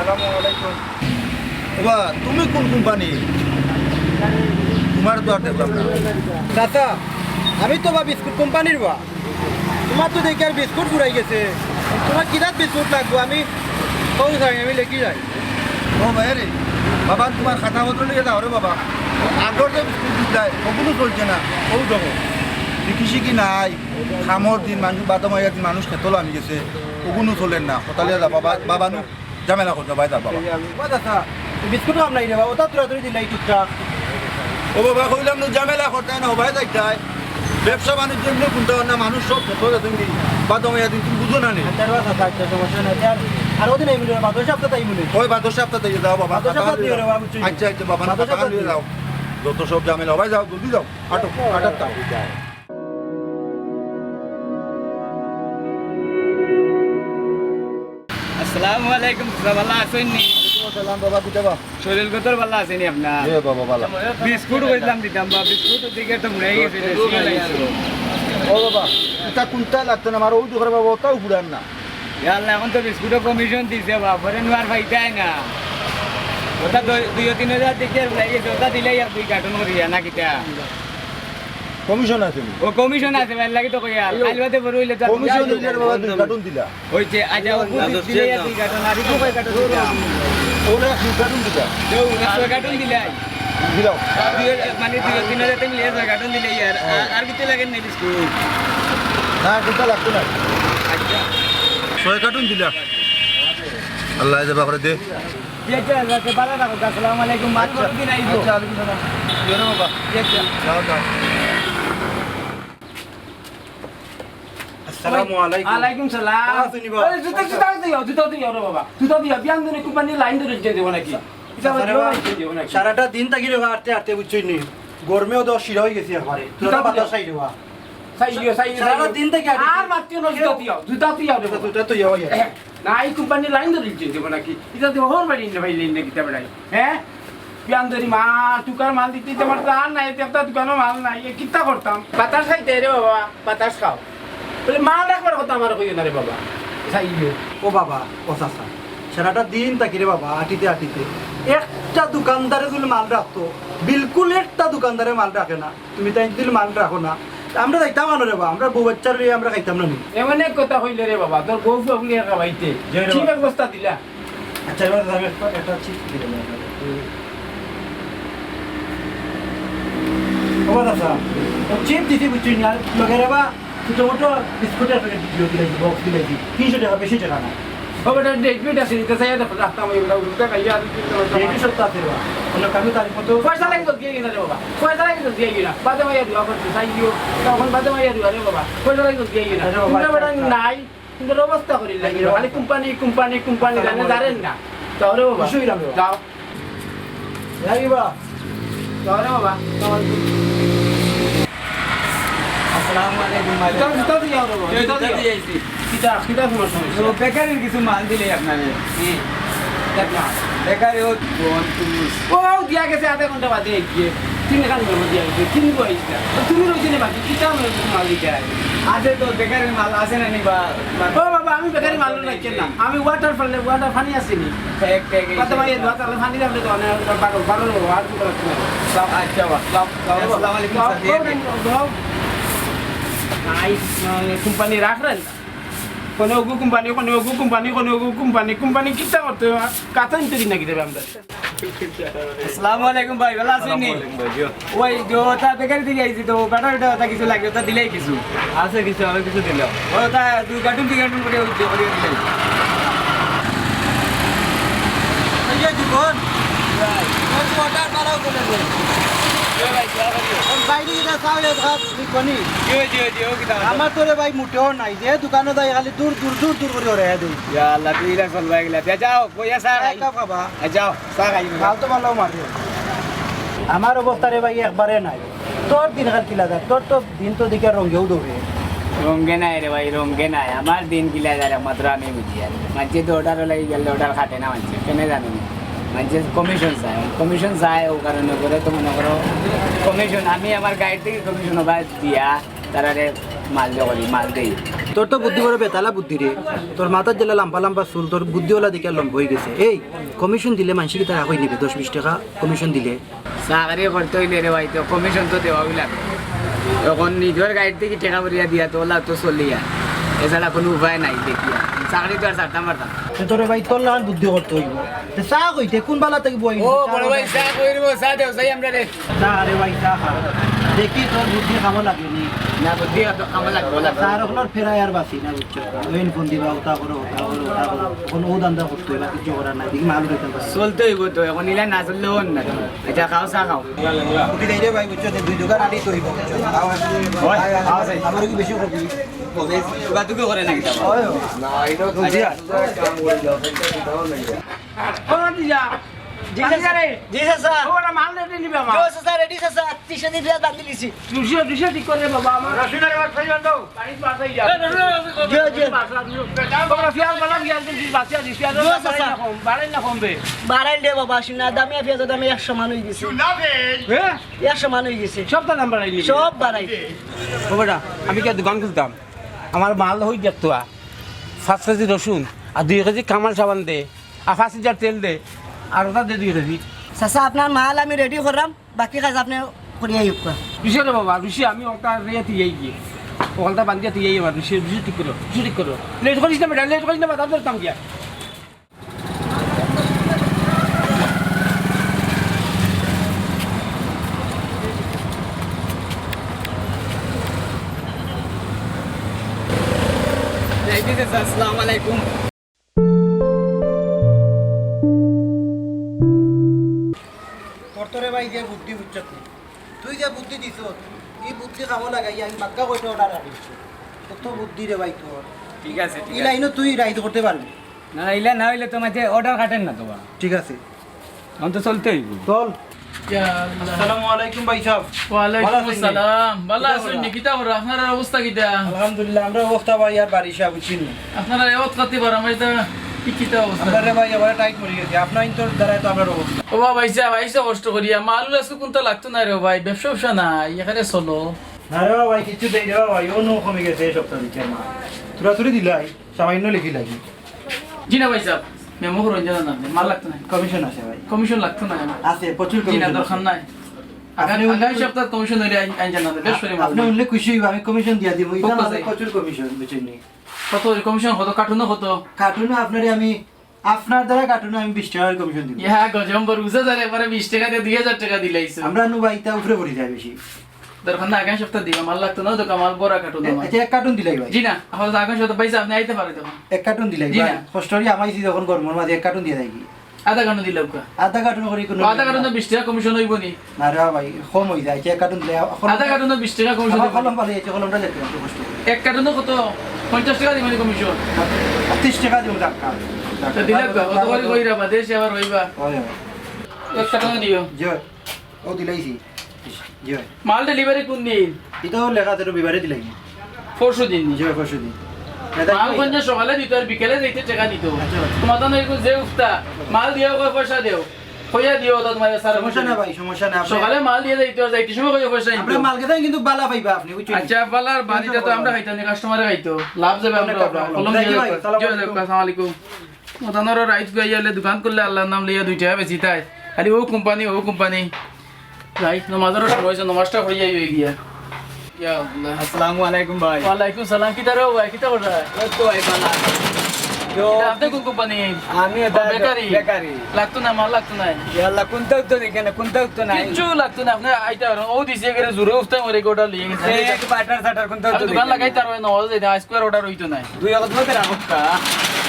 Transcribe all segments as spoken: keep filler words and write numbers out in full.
আসসালামু আলাইকুম। ওবা, তুমি কোন কোম্পানি? তুমার তো আর দেখলাম না। চাচা, আমি তো বা বিস্কুট কোম্পানির বা। তুমার তো দেখি আর বিস্কুট ফুরাই গেছে। তুমার কিরাত বিস্কুট লাগবো? আমি কও চাই, আমি লেখি যাই। ও ভাই রে, বাবা, তুমার খাতা পত্র লিখে দাও রে বাবা। আগর যে বিস্কুট দিতায়, ওগুলো চলছে না। ও দেখো, বিকি শিকি নাই, খামর দিন, মানুষ বাদাম হইয়া দিন, মানুষ খেতলো আমি গেছে, ওগুলো চলের না। কোথালে যা বাবা, বাবা নু ঝামেলা করতে ভাই তার বাবা। বাদ আসা, বিস্কুট খাম নাই রে বাবা, ওটা তুরা তুরি দিলাই টুকটাক। ও বাবা, কইলাম নু ঝামেলা করতে না, ভাই যাইতাই। ব্যবসা বাণিজ্য এমনি কোনটা না, মানুষ সব খেতে গেছেন কি, বাদ হইয়া দিন, তুমি বুঝো না নি। আচ্ছা, বাদ আসা, আচ্ছা, সমস্যা নাই। আর, আর ওদিন এই মিলে, বাদ সপ্তাহ তাই মিলে। ওই বাদ সপ্তাহ তাই যাও বাবা, বাদ সপ্তাহ তাই যাও। আচ্ছা, আচ্ছা বাবা, না, বুঝছি। আচ্ছা, আচ্ছা বাবা, না, আচ্ছা, বাবা, আচ্ছা। যাও। যত সব ঝামেলা, ভাই যাও, জলদি যাও। আটো, আটার তাও। আসসালামু আলাইকুম, চাচা, ভালা আছইন নি? ওয়ালাইকুম আসসালাম বাবা, কিতা বা? শরীর গতর ভালা আছে নি আপনার? জি বাবা, ভালা। বিস্কুট কইলাম দিতাম বা, বিস্কুট দিকে তো মুড়াই গেছে, বেশি হয়ে গেছে। ও বাবা, ইটা কোনটা লাগতো না, আমার ওই দোকানে বাবা, ওটাও ফুরান না। ইয়া আল্লাহ, এখন তো বিস্কুটও কমিশন দিছে বা, পরে নুয়ার পাইতায় না। ওটা দুই, দুই তিন হাজার দিকে উড়াই গেছে, ওটা দিলেই এক দুই কার্টন করিয়া না কিতা? কমিশন আছে নি? ও কমিশন আছে, ভাই, লাগি তো কইয়া। এই কাল বাদে বড় হইলে তো কমিশন হইলে বাবা দুই কার্টন দিলা। ওই যে, আচ্ছা, ও বুঝি দিলে এক দুই কার্টন, আর ইগু কয় কার্টন দিতাম? ওরা দুই কার্টন দিলা। কেউ না, ছয় কার্টন দিলাই। দিলাও। দুই, মানে, দুই, তিন হাজার টাকা নিয়ে ছয় কার্টন দিলাই আর, আর, আর কিছু লাগে না বিস্কুট? না, আর কিছু লাগতো না। আচ্ছা। ছয় কার্টন দিলা। আল্লাহ যাবা করে দে। জি, আচ্ছা, আল্লাহ, তে ভালো থাকো। আসসালামু আলাইকুম। আর আচ্ছা। কতদিন আইবো? আচ্ছা, আলাইকুম সালাম। কি হলো বাবা? জি, আচ্ছা। যাও, যাও। আসসালামু আলাইকুম। ওয়ালাইকুম সালাম। ভালা আছইন নি বা? আরে, জুতা, জুতা দিও, জুতা দিও রে বাবা। জুতা দিও, বিয়ান ধরে কোম্পানি লাইন ধরে যেতে দেবো নাকি? এটা আবার আরে জোর বাবা, হইছে দেবো নাকি? সারাটা দিন থাকি রে বাবা, আটতে আটতে বুঝছইন নি? গরমেও দশ শিরা হয়ে গেছে একবারে। জুতা দিও। বাতাস আই রে বাবা। সাইড দিও, সাইড দিও, সারাটা সাইড দিও। দিন থাকি আর আটতে মারতিও না, জুতা দিও, জুতা দিও রে বাবা। জুতা তো ইয়া হয়ে গেছে। না, এই কোম্পানি লাইন ধরে যেতে দেবো নাকি? এটা তো হর বাড়ি না ভাই, লাইন নাকি তা বেড়াই? হ্যাঁ? পিয়ান ধরি মাল, টুকার মাল দিতে দিতে আমার তো আর নাই, এতে একটা দোকানও মাল নাই, এ কিতা করতাম? বাতাস খাইতে রে বাবা, বাতাস খাও। বলে, "মাল রাখবার কথা আমার কইও না রে বাবা।" চাইও। ও বাবা, ও চাচা, সারাটা দিন থাকি রে বাবা, আটিতে আটিতে। একটা দোকানদারে যদি মাল রাখতো, বিলকুল একটা দোকানদারে মাল রাখে না। তুমি তাই যদি মাল রাখো না, আমরা যাইতাম আনো রে বাবা, আমরা বউ বাচ্চা লইয়া আমরা খাইতাম না নি। এমন এক কথা কইলে রে বাবা, তোর বউ ফুয়া বলে খাওয়াইতে। জয় রে কি বাবা। ব্যবস্থা দিলা? আচ্ছা, এবার আমি একটা, একটা চিপস দিলাম আপনাকে। ও বাবা, দাদা, ও চিপস দিছি, বুঝছি না, আর লগে রে বা, ছোট মোটো বিস্কুটের প্যাকেট দিও, দিলাই, বক্স দিলাই, তিনশো টাকা, বেশি টাকা না। ও বেটা, ডেট ডেট আছে, এটা চাইয়া দেখো, রাখতাম, ওই বেটা, উল্টা খাইয়া, আর কি করতাম? ডেট সত্য আছে রে বা। অন্য কারো তারিখ মতো পয়সা লাগে তো দিয়ে গেলে রে বাবা, পয়সা লাগে তো দিয়ে গেলে। বাদে মাইয়া দোয়া করতে চাই গিয়ে, তখন বাদে মাইয়া দোয়া রে বাবা, পয়সা লাগে তো দিয়ে গেলে। আরে বাবা, উল্টা বেটা আচ্ছা, আচ্ছা। নাই। কিন্তু অবস্থা করি লাগে, খালি কোম্পানি, কোম্পানি, কোম্পানি, জানে, জানেন না। যাও রে বাবা। খুশি হইলাম রে বাবা। যাও। যাই বাবা। যাও রে বাবা। আসসালামু আলাইকুম, মালিক। জুতা, জুতা দিয়ে যাও রে বাবা, জুতা জুতা দিয়ে। দিয়ে আইছি। কিতা, কিতা তোমার সমস্যা? ও, বেকারির কিছু মাল দিলে আপনারে। হুম। দেখ না। বেকারি ও বন্ধু। ও, ও দিয়া গেছে আধা ঘন্টা বাদে গিয়ে। তিন খান করে দিয়া গেছে, তিন গো আইসা। তো তুমি রইছো না বাকি, কিতা আমার মাল দিতে হয়? আছে তো, বেকারির মাল আছে না নি বা? ও বাবা, আমি বেকারি মাল রাখছি না। আমি ওয়াটার ফলে, ওয়াটার পানি আছে নি? এক প্যাকেট। কত ভাই, ওয়াটার পানি রাখলে তো অনেক বারো, বারো, আর কি করতে হবে? সব আচ্ছা, বাবা। সব, সব, আসসালামু আলাইকুম, সব, স্যার। সব, সব। নাই, মানে, কোম্পানি রাখলেন? কোনো ওগু কোম্পানি, কোনো ওগু কোম্পানি, কোনো ওগু কোম্পানি, কোম্পানি কিতা করতে হবে? কাতা ইন্টারি নাকি দেবে আমরা? আসসালামু আলাইকুম ভাই, ভালা আছইন নি? ওয়ালাইকুম ভাই, জি। ওই যে ওটা বেকারি থেকে আইছি তো, ব্যাটারি ওটা, ওটা কিছু লাগে, ওটা দিলাই কিছু। আছে কিছু, আরো কিছু দিলাম। ওটা দুই কার্টন, তিন কার্টন করে ওই যে করে দিলাই। এই যে জীবন, ওই যে ওটা পালাও করে দে। বাইরে যেটা চাও, এটা খা, তুমি কোনি? জি, জি, জি, ও কিতা? আমার তো রে ভাই মুটেও নাই, যে দোকানো যাই খালি দূর, দূর, দূর, দূর করে ওরে দেই। ইয়া আল্লাহ, তুই ইলা চলবা এগুলা। দে যাও, কইয়া চা খাই। এক কাপ খাবা। এ, যাও, চা খাই। ফালতু ফালাও মারে। আমার অবস্থা রে ভাই একবারে নাই। তোর দিনকাল কিলা যায়? তোর তো দিন তো দিকে রঙেও দৌড়ে। রঙে নাই রে ভাই, রঙে নাই। আমার দিন কিলা যায় একমাত্র আমি বুঝি আর। মানষে তো অর্ডারও লাগি গেলে অর্ডার খাটে না মানষে, কেনে জানো নি? মানষে কমিশন চায়, কমিশন চায়, ও কারণে করে তো মনে করো কমিশন, আমি আমার গাড়ি থাকি কমিশন ওবা দিয়া তারারে মাল জো করি, মাল দেই। তোর তো বুদ্ধি বড় বেতালা বুদ্ধি রে, তোর মাথার যেলা লাম্বা লাম্বা চুল, তোর বুদ্ধি ওলা দেখিয়া লম্বা অইগেছে। এই কমিশন দিলে মানষে কিতা রাগ অই নিবে? দশ বিশ টেকা কমিশন দিলে চাকরি করতে অইলে রে ভাই, তো কমিশন তো দেওয়াউ লাগবো। অখন নিজর গাড়ি থাকি টেকা ভরিয়া দিয়া তো অলা তো চলিয়া, এছাড়া কুনু উপায় নাই দেখিয়া। চাকরি তো আর ছাড়তাম পারতাম না। তে তোরে ভাই তোর লাখান বুদ্ধি করতে অইবো। তে চা কইতে কুন বালা থাকি বই? ও বড় ভাই, চা কই রে, চা দেও, চাই আমরা রে। চা রে ভাই, চা খা। দেখি তোর বুদ্ধি কামো লাগে নি। না, বুদ্ধি তো কামো লাগবো, লাগবো। চার অকলর ফেরাই আর বাঁচি না, বুঝছো? ওইন ফোন দিবা, ওটা করো, ওটা করো, ওটা করো। অখন ও ধান্দা করতে অইবো, কিচ্ছু করার নাই। দেখি মাল উঠাইতাম পারি। চলতে অইবো তো, অখন ইলা না চললে অইন না তো। আচ্ছা, খাও, চা খাও। উঠি যাই রে ভাই, বুঝছো? দুই দোকান আনি তো অইবো, বুঝছো? খাও, খাও, খাও, খাও। আমার কি বেশি করবি? বাতুকে করে নাকি তা? না, এটা তো আচ্ছা। জি, স্যার। জি, স্যার। ও, ওটা মাল রেডি নিবে আমার। জি, স্যার, রেডি, স্যার। তিনশো দিন বিয়াজ বাদ দিলিছি। দুইশো, দুইশো ঠিক করে বাবা, আমার রসুনের এবার ফেরত দাও। বাড়িত বাসাই যাও। জি, জি। বাসা দিও। ওরা ফিয়াল বানাম, ফিয়াল দিন বাসিয়া দিস, ফিয়াল জি, বাড়াই স্যার। না কম, বাড়াই না কমবে। বাড়াইল দে বাবা, শুনা, দামিয়া ফিয়াজ দামে এক সমান অই গেছে। শুনা বে। হ্যাঁ? এক সমান অই গেছে। সব তো দাম বাড়াই নিবে। সব বাড়াই। ও বেটা, আমি কি আর দোকান খুলতাম? আমার মাল হই দেখতো আ। পাঁচ কেজি রসুন আর দুই কেজি কামাল সাবান দে। আর পাঁচ লিটার তেল দে, আর ওটা দে দুই কেজি। চাচা, আপনার মাল আমি রেডি করলাম, বাকি কাজ আপনি করিয়া ইউক্কা। রুশি রে বাবা, রুশি, আমি ওটা রে তুই এই গিয়ে। ওখানটা বান্ধিয়া তুই এই আমার রুশি, রুশি ঠিক করো, রুশি ঠিক করো। লেট করিস না বেটা, লেট করিস না, বাজার ধরতাম গিয়া। আসসালামু আলাইকুম। তোর তোরে ভাই যে বুদ্ধি বুঝছত নি, তুই যে বুদ্ধি দিছস, ই বুদ্ধি কামো লাগাই আমি বাক্কা কয়টা অর্ডার রাখি দিছি। কত বুদ্ধি রে ভাই তোর। ঠিক আছে, ঠিক ই আছে। লাইনও তুই রাইজ করতে পারবি। না, ইলা না অইলে তো মাঝে অর্ডার কাটেন না তো বা। ঠিক আছে। এখন তো চলতে অইবো। চল। ইয়া আল্লাহ। আসসালামু আলাইকুম ভাই সাহেব। ওয়ালাইকুম ভালা আছইন নি? আসসালাম। ভালা কিতা আছইন নি? খবর? কিতা খবর? আপনার অবস্থা কিতা? আলহামদুলিল্লাহ, আমরা অবস্থা ভাই আর বারিশা বুঝছেন নি? আপনারা এ অবস্থা তে বার, আমরা এটা কি কিতা অবস্থা? আমরা রে ভাই, আমরা টাইট মরি গেছি। আপনার ইন্তর দ্বারা তো আমরার অবস্থা। ও বাবা, আইসা, আইসা কষ্ট করিয়া। মাল আছে কোনটা লাগতো না রে ভাই, ব্যবসা ব্যবসা নাই, এখানে চলো। না রে ভাই, কিচ্ছু দেই রে ভাই, অন্য কমে গেছে এই সপ্তাহ দিকে মাল। তোরা চুরি দিলাই, সামান্য লিখি লাগি। জি না ভাই সাহেব, মেমো করো, জানা না, মাল লাগতো না। কমিশন আছে ভাই। কমিশন লাগতো না। আছে, প্রচুর জি না, কমিশন দরকার আছে। নাই। আগামী, আপনি আগামী উল্লেখ সপ্তাহে কমিশন হইলে আইন, আইন জানাতে, বেশ করে মাল। আপনি উল্লেখ খুশি হইবা, আমি কমিশন দিয়া দিব। এটা কত আমাদের চাই? প্রচুর কমিশন, বুঝছেন নি? কত ওই কমিশন কত? কার্টুনও কত? কার্টুনও আপনারে আমি, আপনার দ্বারা কার্টুনও আমি বিশ টাকার কমিশন দিব। ইয়া, গজম্বর, বুঝা যায় একবারে বিশ টাকা দিয়ে দুই হাজার টাকা দিলাইছো। আমরা নু ভাই, ইটা উপরে পড়ি যায় বেশি। দরকার না, আগামী সপ্তাহে দিবা, মাল লাগতো না, দোকান মাল ভরা কার্টুন এ-, আমার। এটা এক কার্টুন দিলাই ভাই। জি না, এখন আগামী সপ্তাহে পাইছে, আপনি আইতে পারেন তখন। এক কার্টুন দিলাই জি ভাই। না। কষ্ট করি আমাইছি যখন গরমর মাঝে এক কার্টুন দিয়ে যাই কি? আধা কার্টুন দিলে ওকে। আধা কার্টুন করি কোনো ও, আধা কার্টুন তো বিশ টাকা কমিশন হইব নি? না রে ভাই, কম হই যায়, এক কার্টুন দিলে এখন আধা কার্টুন তো বিশ টাকা কমিশন আমার হইব। কলম পালে এই কলমটা দেখতে একটু কষ্ট করে। এক কার্টুন তো কত? পঞ্চাশ টাকা দিব নি কমিশন? আর ত্রিশ টাকা দিব ধাক্কা। তো দিলে ওকে, অত করে কইরা বাদে সে আবার হইবা। হয়, হয়। এক কার্টুন দিও। জি, ও দিলাইছি। জি ভাই। মাল ডেলিভারি কোন দিন? এটা তো লেখা আছে, রবিবারে দিলাই। পরশু দিন নি? জি ভাই, পরশু দিন। এটা মাল কি? কোন যে সকালে দিত আর বিকেলে যাইতে টাকা দিত। আচ্ছা, আচ্ছা। তোমার তো নয় যে উফতা, মাল দিও কয় পয়সা দিও। কইয়া দিও তো তোমার স্যার। সমস্যা না ভাই, সমস্যা না। আপনি সকালে মাল দিয়ে যাইতে আর যাইতে সময় কইয়া পয়সা নিত। আমরা মাল গেদাই কিন্তু বালা পাইবা আপনি, বুঝছেন? আচ্ছা, বালার বাড়িটা তো আমরা খাইতাম না, কাস্টমারে খাইতো। লাভ যাবে আমরা অনেক লাভ। কলম যাই দিয়ে কি ভাই? যাইতো। সালাম জি, আলাইকুম। আসসালামু আলাইকুম। মতানোর রাইত গইয়া আইলে দোকান করলে আল্লাহর নাম লইয়া দুইটা বেশি তাই। খালি ও কোম্পানি, ও কোম্পানি। যাই, নমাজের সময় হয়েছে, নমাজটা পড়িয়া হয়ে গিয়া। ইয়া আল্লাহ। আসসালামু আলাইকুম ভাই। ওয়ালাইকুম সালাম। কিতা রে ভাই, কিতা কররা? এই তো ভাই, ভালা। তো এটা আপনি কোন কোম্পানি? আমি এটা বেকারি? বেকারি। লাগতো না, মাল লাগতো না। ইয়া আল্লাহ, কোনটাও তো দেখে না, কোনটাও তো নাই। কিচ্ছু লাগতো না, আপনি আইতে পারেন। ও দিছে একেবারে জোরে উফতাই মরে গোটা লিয়ে গেছে। এই বাটার সাটার কোনটাও তো আমি দোকান দেখে না। লাগাই তার মানে নমাজ যাইতে, আজকে আর অর্ডার হইতো না। দুই অক্ত মধ্যে রাখুক কা।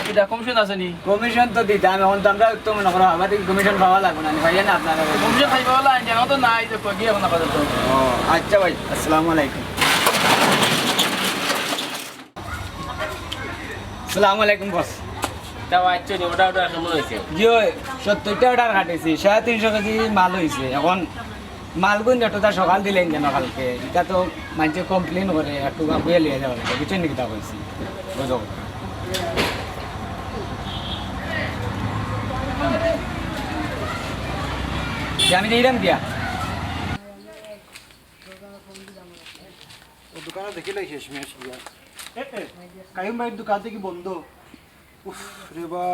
এটা কমিশন আছে নি? কমিশন তো দিতাম, এখন তো আমরা তো মনে করো আবার কমিশন পাওয়া লাগবে না, পাইয়া না আপনারা। কমিশন খাইবা বলা আনছে, এখন তো নাই, তো কই গিয়ে এখন আপাতত। ও, আচ্ছা ভাই, আসসালামু আলাইকুম। আসসালামু আলাইকুম বস। তাও আচ্ছা নি, ওটা, ওটা কেমন হয়েছে? জি ওই, সত্তরটা অর্ডার কাটেছি, সাড়ে তিনশো কেজি মাল হয়েছে। এখন মালগুন একটু তা সকাল দিলেন যেন কালকে, ইটা তো মানষে complain করে, একটু আগুয়ে লইয়া যাওয়া লাগে, বুঝছইন নি কিতা কইছি? বুঝো। যে আমি যাইরাম দিয়া। ও দোকানো দেখিলাই শেষমেশ গিয়া। এ, এ, কাইম ভাইর দোকান থাকি বন্ধ। উফ, রে বা,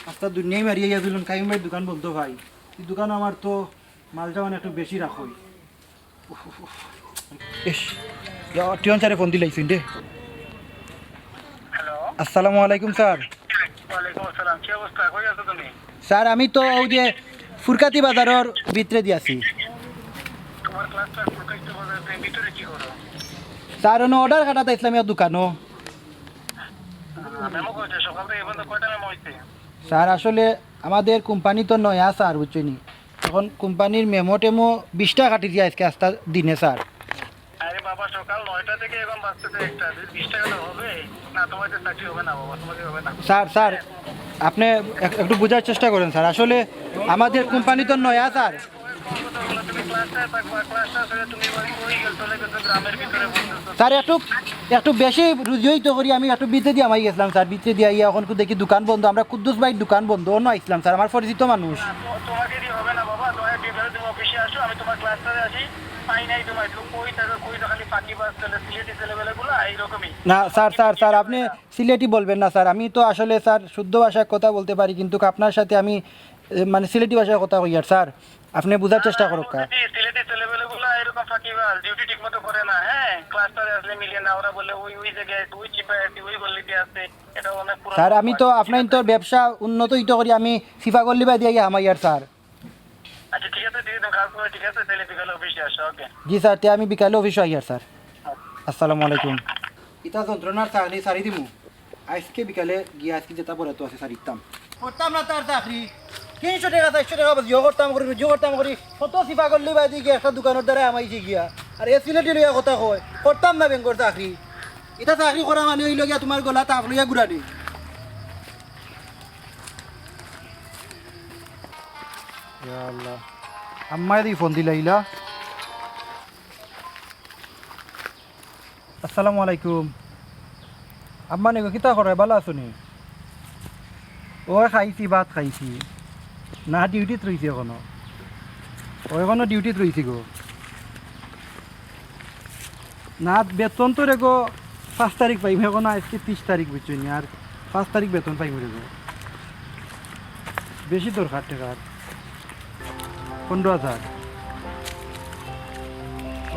আস্তা দুনিয়াই মারিয়া গেছিলুন, কাইম ভাইর দোকান বন্ধ ভাই। ই দোকান আমার তো মাল সামান একটু বেশি রাখই। উফ, উফ, উফ। ইস, ইয়া, টিয়ন স্যারে ফোন দিলাইছইন রে। হ্যালো। আসসালামু আলাইকুম স্যার। ওয়ালাইকুম আসসালাম। কি অবস্থা? কই আছো তুমি? স্যার, আমি তো অউ যে ফুরকাতি বাজারর ভিতরেদি আছি। তোমার ক্লাসটা ফুরকাতি বাজার, তুমি ভিতরে কি করো? স্যার, অনো অর্ডার কাটাত আইছলাম এক দোকানো। আহ, মেমো কইছে, সকাল থেকে এখন তো কয়টা মেমো হইছে? স্যার, আসলে আমাদের কোম্পানি তো নয়া স্যার, বুঝছইন নি? এখন কোম্পানির মেমো টেমো বিশটা কাটি দিয়া আইজকে আস্তা দিনে স্যার। আরে বাবা, সকাল নয়টা থেকে এখন বাজতেছে একটা, যদি বিশ টাকা তো হবে না, তোমার তো চাকরি হবে না বাবা, তোমার দিয়ে হবে না। স্যার, স্যার, আপনি এক-, একটু বুঝার চেষ্টা করেন স্যার, আসলে আমাদের কোম্পানি তো নয়া স্যার। তুমি ক্লাসে থাকবা, ক্লাসটা ছেড়ে তুমি ওই, ওই চলে গেছো গ্রামের ভিতরে বলতেছো। স্যার, একটু, একটু বেশি রুজি হইতো করি, আমি একটু ভিতরেদি হামাই গেছলাম স্যার, ভিতরেদি আইয়া এখন দেখি দোকান বন্ধ, আমরা কুদ্দুস ভাইর দোকান বন্ধ, অনো আইছলাম স্যার, আমার পরিচিত মানুষ। তো-, তোমাকে দিয়ে হবে না বাবা, তোমাকে দিয়ে তুমি অফিসে আসো, আমি তোমার ক্লাসটাতে আছি, পাই নাই তোমার, তুমি কই থাকো, কই থাকো, খালি ফাঁকিবাজ ছেলে, সিলেটি ছেলেবেলেগুলা এইরকমই। না স্যার, স্যার, স্যার, আপনি সিলেটি বলবেন না স্যার, আমি তো আসলে স্যার শুদ্ধ ভাষায় কথা বলতে পারি, কিন্তু আপনার সাথে আমি, এ, মানে সিলেটি ভাষায় কথা কইয়ার স্যার, আপনি বুঝার চেষ্টা করউক্কা। সিলেটি, সিলেটি ছেলেবেলেগুলা এরকম ফাঁকিবাজ, ডিউটি ঠিক মতো করে না, হ্যাঁ? ক্লাসটাতে আসলে মিলে না, ওরা বলে ওই, ওই জায়গায়, ওই চিপায় আছে, ওই গল্লিতে আছে, এটা অনেক পুরানো স্যার, আমি তো ব্যাপার। আপনার তো ব্যবসা উন্নত হইতো করি, আমি সিফা গল্লি বায়দি আইয়া হামাইয়ার স্যার। আচ্ছা, ঠিক আছে, ঠিক আছে, কাজ করে, ঠিক আছে, তাহলে বিকালে অফিসে আসো, ওকে। জি স্যার, তে আমি বিকালে অফিসে আইয়ার স্যার। আসসালামু আলাইকুম। ইতা যন্ত্রণার চাকরি ছাড়ি দিমু। আইজকে বিকালে গিয়া আইজকে যেটা পড়ে তো আছে ছাড়িতাম। করতাম না তার চাকরি। তিনশো টাকা, চারশো টাকা বাজিও করতাম করি, রুজিও করতাম করি। কত সিফা গল্লি বায়দি গিয়া একটা দোকানর দ্বারা হামাইছি গিয়া। আর এ সিলেটি লইয়া কথা কয়। করতাম না ব্যাংকর চাকরি। ইতা চাকরি করা মানে অইলো গিয়া তোমার গলাত আফ লইয়া ঘুরানি। ইয়া আল্লাহ। আম্মায় দি ফোন দিলাইলা। আসসালামু আলাইকুম। আম্মা নি গো, কিতা করো? ভালা আছো নি? অয় খাইছি, ভাত খাইছি। না, ডিউটিত রইছি এখনো। অয় এখনো ডিউটিত রইছি গো। না, বেতন তো রে গো পাঁচ তারিখ পাইমু, এখনো আইজকে তিরিশ তারিখ, বুঝছো নি? আর পাঁচ তারিখ বেতন পাইমু রে গো। বেশি দরকার টেকার। পনেরো হাজার।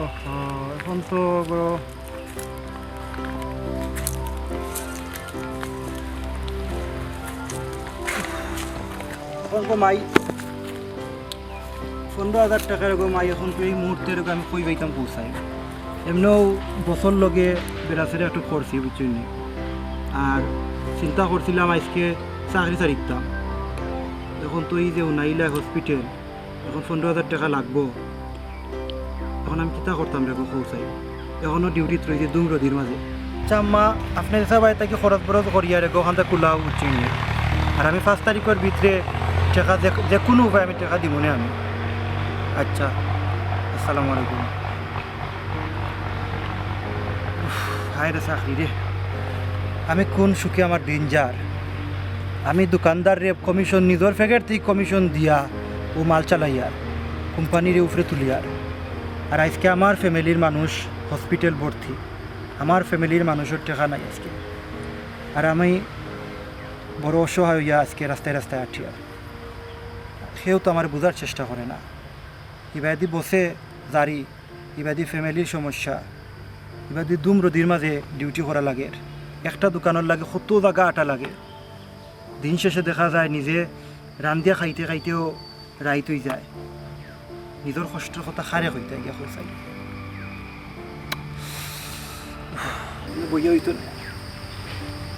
ওহো, এখন তো গো, এখন তো মাই পনেরো হাজার টেকার গো মাই, এখন তো এই মুহূর্তে রে গো আমি কই পাইতাম পৌঁছাই। এমনেও বছর লগে বেড়াছেড়া একটু করছি, বুঝছো নি? আর চিন্তা করছিলাম আইজকে চাকরি ছাড়িতাম। এখন তো এই যে উনাইলা হসপিটাল, এখন পনেরো হাজার টেকা লাগবো। এখন আমি কিতা করতাম রে গো, কও চাই। এখনো ডিউটিত রইছি দুম রইদর মাঝে। আচ্ছা আম্মা, আপনে যেছা বায় থাকি খরচ বরচ করিয়া রে গো, অখানতা কুলাও, বুঝছো নি? আর আমি পাঁচ তারিখর ভিতরে টেকা যে, যে কুনু উপায়ে আমি টেকা দিমুনে আমি। আচ্ছা, আসসালামু আলাইকুম। উফ, হায় রে চাকরি রে, আমি কুন সুখে আমার দিন যার। আমি দোকানদাররে কমিশন, নিজর পকেট থাকি কমিশন দিয়া অউ মাল চালাইয়ার, কোম্পানিরে উপরে তুলিয়ার। আর আইজকে আমার ফ্যামিলির মানুষ হসপিটাল ভর্তি, আমার ফ্যামিলির মানুষর টেকা নাই আইজকে। আর আমি বড় অসহায় অইয়া আইজকে রাস্তায় রাস্তায় আটিয়ার। কেউ তো আমারে বুঝার চেষ্টা করে না। ইবায়দি বসে যারি, ইবায়দি ফ্যামিলির সমস্যা, ইবায়দি দুম রইদর মাঝে ডিউটি করা লাগের। একটা দোকানর লাগি কত জাগা আটা লাগের। দিন শেষে দেখা যায় নিজে রান্দিয়া খাইতে খাইতেও রাইত অইযায়। নিজর কষ্টর কথা কারে কইতায় গিয়া কও চাই। বইয়া অইতো না।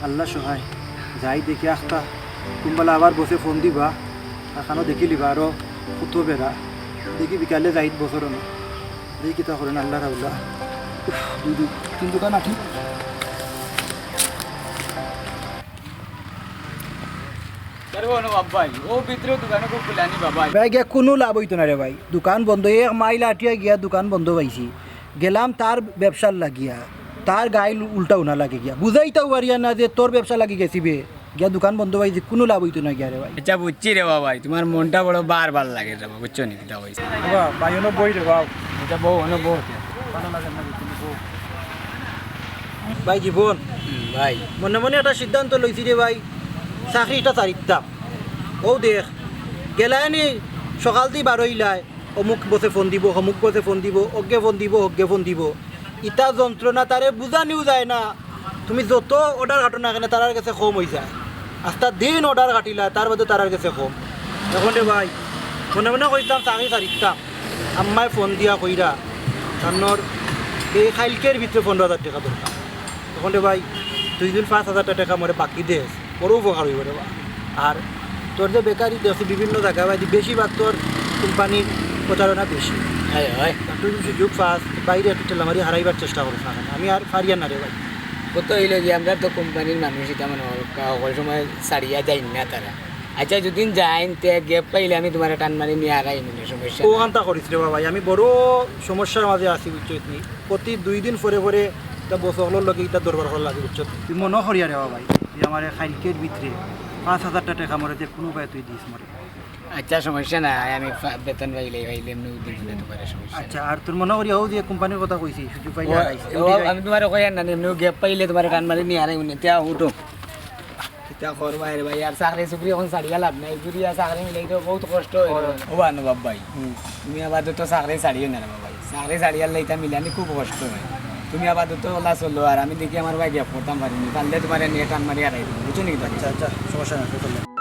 আল্লা সহায়, যাই দেখি আখতা, কুনবালা আবার বসে ফোন দিবা, আর খানো দেখিলিবা আরো কত বেড়া। দেখি বিকালে যাইত বছর না। দেখি কিতা করেন আল্লা রাউলা। উফ, দুই, দুই, তিন দোকান আটি। ও নবাব ভাই, ও ভিতরে দোকানো খুব ফুলানি বাবা। ভাই, গিয়া কুনু লাভ অইতো না রে ভাই, দোকান বন্ধ। এক মাইল আটিয়া গিয়া দোকান বন্ধ পাইছি, গেলাম তার ব্যবসার লাগিয়া, তার গাইল উল্টা উনা লাগে গিয়া, বুঝাইতাও পারিয়ার না যে তোর ব্যবসা লাগি গেছি বে, গিয়া দোকান বন্ধ পাইছি, কুনু লাভ অইতো না গিয়া রে ভাই। আচ্ছা, বুঝছি রে বাবা, তুমার মনটা বড় বার বার লাগে রে বাবা, বুঝছো নি কিতা কইছি? বাবা, ভাই, অনো বই রে বাবা। আচ্ছা, বউ, অনো বউ। ভালো লাগে না, কিন্তু বউ। ভাই জীবন, হুম, ভাই। মনে মনে একটা সিদ্ধান্ত লইছি রে ভাই, চাকরিটা ছাড়িতাম। ও দেখ, গেলায়নি সকালদি বারইলায়, অমুক বসে ফোন দিব, অমুক বসে ফোন দিব, অগে ফোন দিব, অগে ফোন দিব। ইতা যন্ত্রণা তারে বুঝানিও যায় না। তুমি যত অর্ডার কাটো না কেনে, তারার গেছে কম অই যায়। আস্তা দিন অর্ডার কাটিলা, তার বাদে তারার গেছে কম। এখন রে ভাই, মনে মনে কইতাম চাকরি ছাড়িতাম, আম্মায় ফোন দিয়া কইরা, তানর এই কাইলকের ভিতরে পনেরো হাজার টেকা দরকার। এখন রে ভাই, তুই যদি পাঁচ হাজার টেকা মরে বাকি দেস, বড় উপকার অইবো রে বা। আর তোর যে বেকারি দেখছি বিভিন্ন জাগায় ভাই, বেশিরভাগ তোর কোম্পানির প্রতারণা বেশি। হয়, হয়। আর তুই যদি সুযোগ পাস, বাইরে একটু ঠেলা মারি হারাইবার চেষ্টা করিস না কেনে? আমি আর পারিয়ার না রে ভাই। কত অইলো যে আমরা তো কোম্পানির মানুষ, ইতা মনে হয় কা-, হকল সময় ছাড়িয়া যাইন না তারা। আচ্ছা, যদি যাইন, তে গ্যাপ পাইলে আমি তুমারে টান মারি নিয়া হারাই নিলে সমস্যা নাই। অখানতা করিস রে বা ভাই, আমি বড় সমস্যার মাঝে আছি, বুঝছো নি? প্রতি দুই দিন পরে পরে ইতা বস অকলর লগে ইতা দরবার করা লাগে, বুঝছো? তুই মনো করিয়া রে বা ভাই, তুই আমারে কাইলকের ভিতরে পাঁচ হাজার টেকা মরে যে কুনু উপায়ে তুই দিস মরে। আচ্ছা, সমস্যা নাই, আমি ফা-, বেতন পাইলে, পাইলে এমনি দিন দিলে তুমারে, সমস্যা নাই। আচ্ছা, আর তোর মনো করিয়া অউ যে কোম্পানির কথা কইছি, সুযোগ পাইলে ও, হারাইস। ও, আমি তুমারে কইয়ার না, এমনিও গ্যাপ পাইলে তুমারে টান মারি নিয়া হারাই উনি, তে উঠো। কিতা করবায় রে ভাই, আর চাকরি চুকরি এখন ছাড়িয়া লাভ নাই, ঘুরিয়া চাকরি মিলাইতে বহুত কষ্ট অয়। ও বা নবাব ভাই, হুম। তুমি আপাতত চাকরি ছাড়িও না রে বাবা ভাই, চাকরি ছাড়িয়ার লাইতা মিলানি খুব কষ্ট অয়। তুমি আপাতত অলা চলো, আর আমি দেখি আমার ভাই গ্যাপ করতাম পারিনি, পারলে তুমারে নিয়া টান মারি হারাই দিমু, বুঝছো নি? আচ্ছা, আচ্ছা, সমস্যা নাই, চলো।